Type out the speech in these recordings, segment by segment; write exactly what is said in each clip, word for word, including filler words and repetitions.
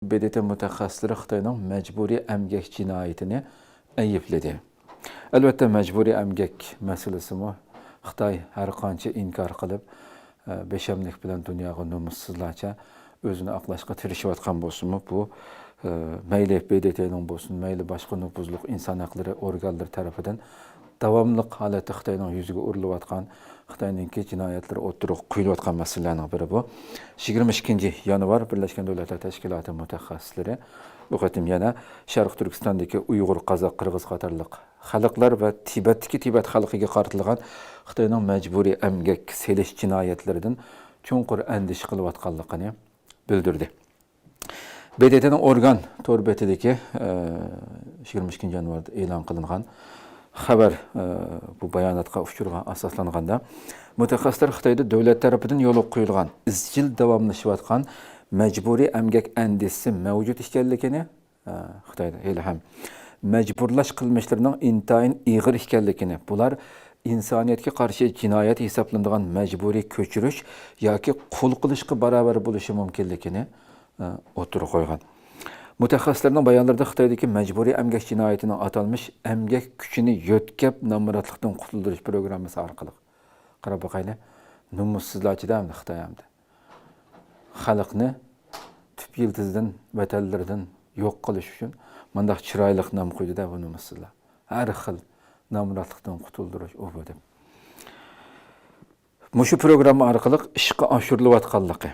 ب د ت مۇتەخەسسىسلىرى خىتاينىڭ مەجبۇرىي ئەمگەك جىنايىتىنى ئەيىبلىدى. ئەلۋەتتە، مەجبۇرىي ئەمگەك مەسىلىسىمۇ خىتاي ھەر قانچە ئىنكار قىلىپ، ئە، بىخەملىك بىلەن دۇنياغا نومۇسسىزلارچە ئۆزىنى ئاقلاشقا تىرىشىۋاتقان بولسىمۇ، بۇ، ئە، مەيلى ب د ت نىڭ بولسۇن، مەيلى باشقا نوپۇزلۇق ئىنسان ھەقلىرى ئورگانلىرى تەرىپىدىن داۋاملىق ھالەتتە خىتاينىڭ يۈزىگە ئۇرۇلۇۋاتقان، خىتاينىڭكى جىنايەتلىرى ئوتتۇرىغا قويۇلۇۋاتقان مەسىلىلەرنىڭ بىرى بۇ. يىگىرمە ئىككىنچى يانۋار بىرلەشكەن دۆلەتلەر تەشكىلاتى مۇتەخەسسىسلىرى بۇ قېتىم يەنە شەرقىي تۈركىستاندىكى ئۇيغۇر، قازاق، قىرغىز قاتارلىق خەلقلەر ۋە تىبەتتىكى تىبەت خەلقىگە قارىتىلغان خىتاينىڭ مەجبۇرىي ئەمگەك سېلىش جىنايەتلىرىدىن چوڭقۇر ئەندىشە قىلىۋاتقانلىقىنى بىلدۈردى. ب د ت نىڭ ئورگان تور بېتىدىكى، ئە، يىگىرمە ئىككىنچى يانۋاردا ئېلان قىلىنغان خەۋەر، ئە، بۇ باياناتقا ئۇچۇرغا ئاساسلانغاندا، مۇتەخەسسىسلەر خىتايدا دۆلەت تەرىپىدىن يولغا قويۇلغان ئىزچىل داۋاملىشىۋاتقان مەجبۇرىي ئەمگەك ئەندىشىسى مەۋجۇت ئىكەنلىكىنى، ئە، خىتايدا ھېلىھەم مەجبۇرلاش قىلمىشلىرىنىڭ ئىنتايىن ئېغىر ئىكەنلىكىنى، بۇلار ئىنسانىيەتكە قارشى جىنايەت ھېسابلىنىدىغان مەجبۇرىي كۆچۈرۈش ياكى قۇل قىلىشقا باراۋەر بولۇشى مۇمكىنلىكىنى، ئە، ئوتتۇرىغا قويغان. مۇتەخەسسىسلەرنىڭ بايانلىرىدا خىتايدىكى مەجبۇرىي ئەمگەك جىنايىتىنىڭ ئاتالمىش ئەمگەك كۈچىنى يۆتكەپ نامراتلىقتىن قۇتۇلدۇرۇش پروگراممىسى ئارقىلىق، قاراپ باقايلى، نومۇسسىزلارچىدە ئەمدى خىتاي ئەمدى. خەلقنى تۈپ يىلتىزىدىن، ۋەتەنلىرىدىن يوق قىلىش ئۈچۈن مۇنداق چىرايلىق نام قويدى-دە بۇ نومۇسسىزلار. ھەر خىل نامراتلىقتىن قۇتۇلدۇرۇش، ئۇ بۇ دەپ. مۇشۇ پروگرامما ئارقىلىق ئىشقا ئاشۇرۇلۇۋاتقانلىقى،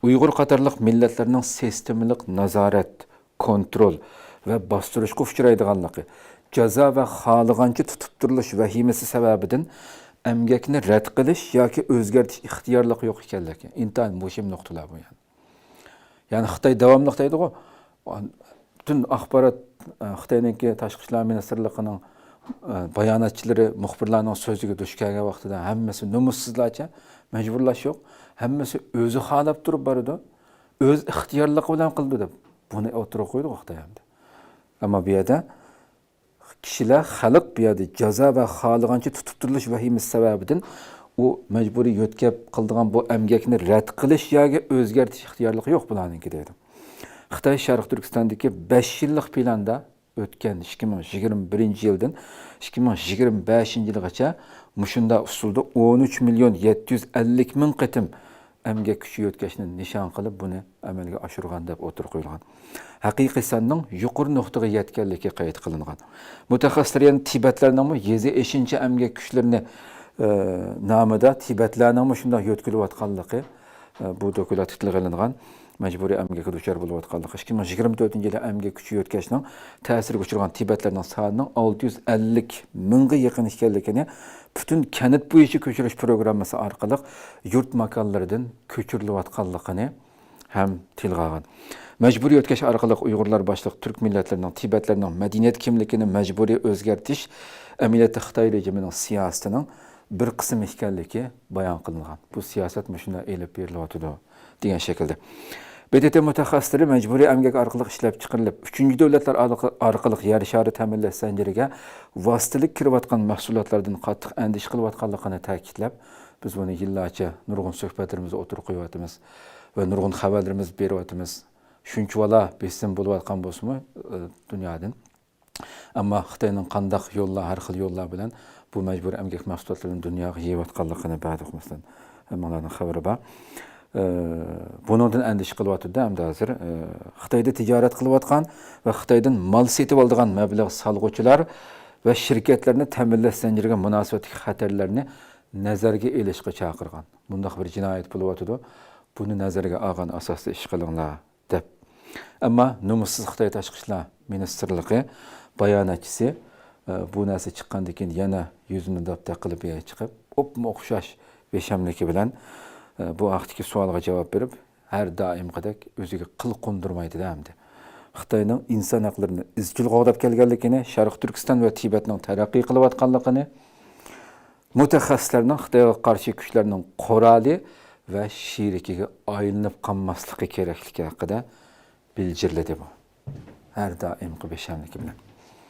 ئۇيغۇر قاتارلىق مىللەتلەرنىڭ سىستېمىلىق نازارەت، كونترول ۋە باستۇرۇشقا ئۇچرايدىغانلىقى، جازا ۋە خالىغانچە تۇتۇپ تۇرۇلۇش ۋەھىمىسى سەۋەبىدىن ئەمگەكنى رەت قىلىش ياكى ئۆزگەرتىش ئىختىيارلىقى يوق ئىكەنلىكى، ئىنتايىن مۇھىم نۇقتىلار بۇ يەنە. يەنى خىتاي داۋاملىق دەيدىغۇ، پۈتۈن ئاخبارات، ئە، خىتاينىڭكى تاشقى ئىشلار مىنىستىرلىقىنىڭ، ئە، باياناتچىلىرى مۇخبىرلارنىڭ سۆزىگە دۇچ كەلگەن ۋاقتىدا ھەممىسى نومۇسسىزلارچە، مەجبۇرلاش يوق، ھەممىسى ئۆزى خالاپ تۇرۇپ بارىدۇ، ئۆز ئىختىيارلىقى بىلەن قىلىدۇ دەپ بۇنى ئوتتۇرىغا قويدۇق خىتاي ئەمدى. ئەمما بۇ يەردە كىشىلەر، خەلق بۇ يەردە جازا ۋە خالىغانچە تۇتۇپ تۇرۇلۇش ۋەھىمىسى سەۋەبىدىن ئۇ مەجبۇرىي يۆتكەپ قىلىدىغان بۇ ئەمگەكنى رەت قىلىش ياكى ئۆزگەرتىش ئىختىيارلىقى يوق بۇلارنىڭكى دەيدۇ. خىتاي شەرقىي تۈركىستاندىكى بەش يىللىق پىلاندا ئۆتكەن ئىككى مىڭ يىگىرمە بىرىنچى يىلدىن ئىككى مىڭ يىگىرمە بەشىنچى يىلغىچە مۇشۇنداق ئۇسۇلدا ئون ئۈچ مىليون يەتتە يۈز ئەللىك مىڭ قېتىم ئەمگەك كۈچى يۆتكەشنى نىشان قىلىپ، بۇنى ئەمەلگە ئاشۇرغان دەپ ئوتتۇرىغا قويۇلغان. ھەقىقىي ساننىڭ يۇقىرى نۇقتىغا يەتكەنلىكى قەيت قىلىنغان. مۇتەخەسسىسلەر يەنە تىبەتلەرنىڭمۇ يېزا ئېشىنچا ئەمگەك كۈچلىرىنى، ئە، نامىدا تىبەتلەرنىڭمۇ شۇنداق يۆتكىلىۋاتقانلىقى، ئە، بۇ دوكلاتتا تىلغا ئېلىنغان، مەجبۇرىي ئەمگەككە دۇچار بولۇۋاتقانلىقى، ئىككى مىڭ يىگىرمە تۆتىنچى يىلى ئەمگەك كۈچى يۆتكەشنىڭ تەسىرىگە ئۇچرىغان تىبەتلەرنىڭ سانىنىڭ ئالتە يۈز ئەللىك مىڭغا يېقىن ئىكەنلىكىنى پۈتۈن كەنت بويىچە كۆچۈرۈش پروگراممىسى ئارقىلىق يۇرت ماكانلىرىدىن كۆچۈرۈلۈۋاتقانلىقىنى ھەم تىلغا ئالغان. مەجبۇرىي يۆتكەش ئارقىلىق ئۇيغۇرلار باشلىق تۈرك مىللەتلىرىنىڭ، تىبەتلەرنىڭ مەدەنىيەت كىملىكىنى مەجبۇرىي ئۆزگەرتىش ئەمەلىيەتتە خىتاي رېجىمىنىڭ سىياسىتىنىڭ بىر قىسمى ئىكەنلىكى بايان قىلىنغان. بۇ سىياسەت مۇشۇنداق ئېلىپ بېرىلىۋاتىدۇ دېگەن شەكىلدە. ب د ت مۇتەخەسسىسلىرى مەجبۇرىي ئەمگەك ئارقىلىق ئىشلەپ چىقىرىلىپ، ئۈچىنچى دۆلەتلەر ئارقا-، ئارقىلىق يەر شارى تەمىنلەش زەنجىرىگە ۋاسىتىلىك كىرىۋاتقان مەھسۇلاتلاردىن قاتتىق ئەندىشە قىلىۋاتقانلىقىنى تەكىتلەپ، بىز بۇنى يىللارچە نۇرغۇن سۆھبەتلىرىمىزدە ئوتتۇرىغا قويۇۋاتىمىز ۋە نۇرغۇن خەۋەرلىرىمىزدە بېرىۋاتىمىز. شۇنچىۋالا بېسىم بولۇۋاتقان بولسىمۇ، ئە، دۇنيادىن، ئەمما خىتاينىڭ قانداق يوللار، ھەر خىل يوللار بىلەن بۇ مەجبۇرىي ئەمگەك مەھسۇلاتلىرىنى دۇنياغا يېيىۋاتقانلىقىنى بەردۇق، مەسىلەن، ھەممىڭلارنىڭ خەۋىرى بار. ئە، بۇنىڭدىن ئەندىشە قىلىۋاتىدۇ ئەمدى ھازىر. ئە، خىتايدا تىجارەت قىلىۋاتقان ۋە خىتايدىن مال سېتىۋالىدىغان مەبلەغ سالغۇچىلار ۋە شىركەتلەرنى تەمىنلەش زەنجىرىگە مۇناسىۋەتلىك خەتەرلەرنى نەزەرگە ئېلىشقا چاقىرغان. بۇنداق بىر جىنايەت بولۇۋاتىدۇ. بۇنى نەزەرگە ئالغان ئاساستا ئىش قىلىڭلار دەپ. ئەمما نومۇسسىز خىتاي تاشقى ئىشلار مىنىستىرلىقى باياناتچىسى، ئە، بۇ نەرسە چىققاندىن كېيىن يەنە يۈزىنى داپتەك قىلىپ يەنە چىقىپ، ئوپمۇ ئوخشاش بىخەملىكى بىلەن، ئە، بۇ ھەقتىكى سوئالغا جاۋاب بېرىپ، ھەر دائىمقىدەك ئۆزىگە قىل قوندۇرمايدۇ-دە ئەمدى. خىتاينىڭ ئىنسان ھەقلىرىنى ئىزچىل قوغداپ كەلگەنلىكىنى، شەرقىي تۈركىستان ۋە تىبەتنىڭ تەرەققىي قىلىۋاتقانلىقىنى، مۇتەخەسسىسلەرنىڭ خىتايغا قارشى كۈچلەرنىڭ قورالى ۋە شېرىكىگە ئايلىنىپ قالماسلىقى كېرەكلىكى ھەققىدە بىلجىرلىدى بۇ. ھەر دائىمقى بىخەملىكى بىلەن.